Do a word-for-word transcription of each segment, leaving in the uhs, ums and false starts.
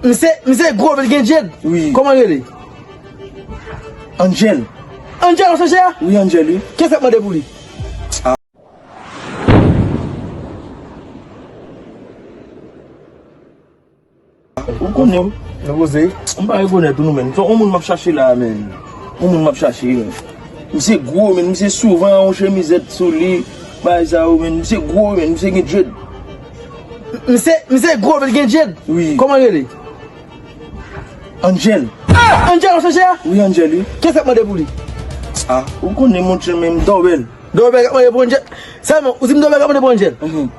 Misye, misye gwo, men l gen djed. Wi. Kòman l rele? Angel. Angel, w sonje a? Wi, Angel, wi. Kiyès k ap mande pou li? Ou konnen. Nou poze. M pa rekonèt ou non, menn. Se yon moun m ap chache la, menn. Yon moun m ap chache, menn. Misye gwo, menn. Misye souvan yon chemizèt sou li. Bagay sa yo, menn. Misye gwo, menn. Misye gen djed. Misye, misye gwo, men l gen djed. Wi. Kòman l rele? Angel. Angel, w sonje a? Wi, Angel, wi. Kiyès k ap mande pou li? Ah, ou konnen, monchè, menm dòbèl. Dòbèl k ap mande pou Angel. Sèlman, ou di m dòbèl k ap mande pou Angel? Mhm.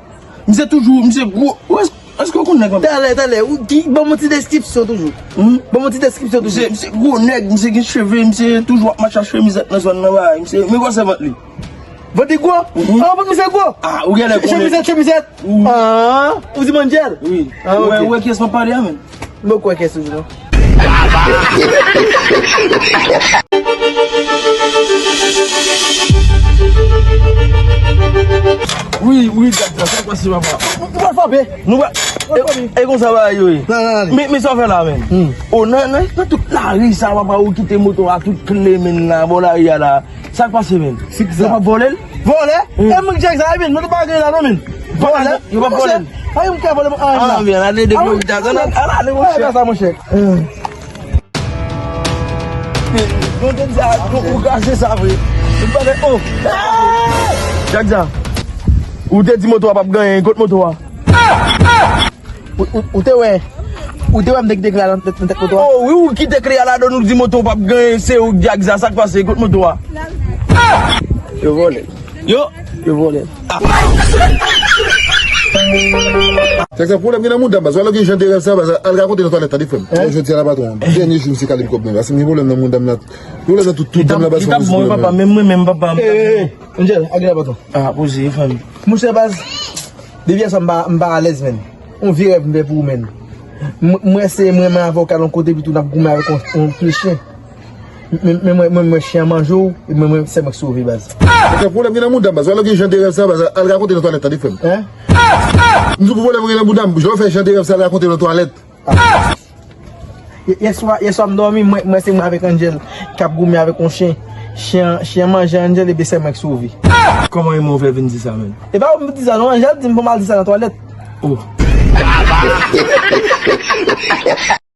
Misye toujou, misye gwo. Ou èske, èske ou konn nèg anpil? Talè, talè, ou di, ban m yon ti deskripsyon toujou. Hmm? Ban m yon ti deskripsyon toujou. Misye, misye gwo nèg, misye gen cheve, misye toujou ap mache ak chemizèt nan zòn nan, bay. Misye, men gwo sèvant li. Vant li gwo? Mhm. Ah, vant misye gwo? Ah, ou genlè konnen. Chemizèt, chemizèt. Wi. Ah, ou di Angel? Wi. Ah, ok. Ou wè, ou wè kiyès m ap pale a, menn? M poko kwè kiyès ou di non. Wi, wi, gad sa, sa k pase, papa? Ou pral frape? Nou pa, e, e konsa bagay yo ye. Nan, nan, nan. Men, men sa w fè la, menn? Hmm. O, nan, nan, nan tout lari sa, papa, ou kite moto a tout kle, menn, la, bò lari a la. Sa k pase, menn? Yo p ap vòlè l? Vòlè? Hmm. E mwen k di sa, e, menn, moto pa gen la non, menn. Vòlè? Yo p ap vòlè l? Ay, mwen ka vòlè, ah, ah, menn, ale depi lopital, al, al, ale, monchè. Ay, sa, monchè. Hmm. Bon, te di sa, ou, ou kraze sa vre. Ou pale, oh. Jackson, ou te di moto a p ap genyen, kot moto a? Ou, ou, ou te wè, ou te wè m te kite kle a nan tèt, nan tèt moto a? Oh, wi, ou kite kle a ladan, ou di moto p ap genyen, se ou k Jackson, sa k pase, kot moto a? Yo vòlè. Yo? Yo vòlè. Jackson, pwoblèm gen nan mouda m, baz. Wè lè w gen jan de rèv sa, baz, al rakonte nan twalèt, tande, frè m. Hein? Jodi a la, patwon, dènye jou m se kale m kòb mwen, baz. M gen pwoblèm nan mouda m nan. Pwoblèm nan tout, tout dam la, baz. Li t ap bon, papa, menm mwen menm, papa m. Eh, eh, eh, Angel, al gen la, patwon. Ah, poze, fanmi. Monchè, baz, depi yè swa m pa, m pa alèz, menn. On vye rèv m fè pou ou, menn. M, m wè se mwen, mwen avè w k al yon kote, epi tou n ap goumen avèk yon, yon pil chen. Men, men mwen, mwen, mwen chen an manje w, e mwen, mwen, se mwen k sove, baz. Monchè, pwoblèm gen nan mouda m, baz. Wè lè w gen jan de rèv sa, baz, al rakonte nan twalèt, tande, frè m. Hein? M di w pou pwoblèm gen nan mouda m, jan w fè jan de rèv sa, al rakonte nan twalèt. Yè, yè swa, yè swa m dòmi, mwen, mwen se mwen avèk Angel k ap goumen avèk yon chen. Chen an, chen an manje Angel, epi se mwen k sove. Kòman e mwen w fè vin di sa, menn? E pa ou m di sa, non, Angel di m pou m al di sa nan twalèt. Oh.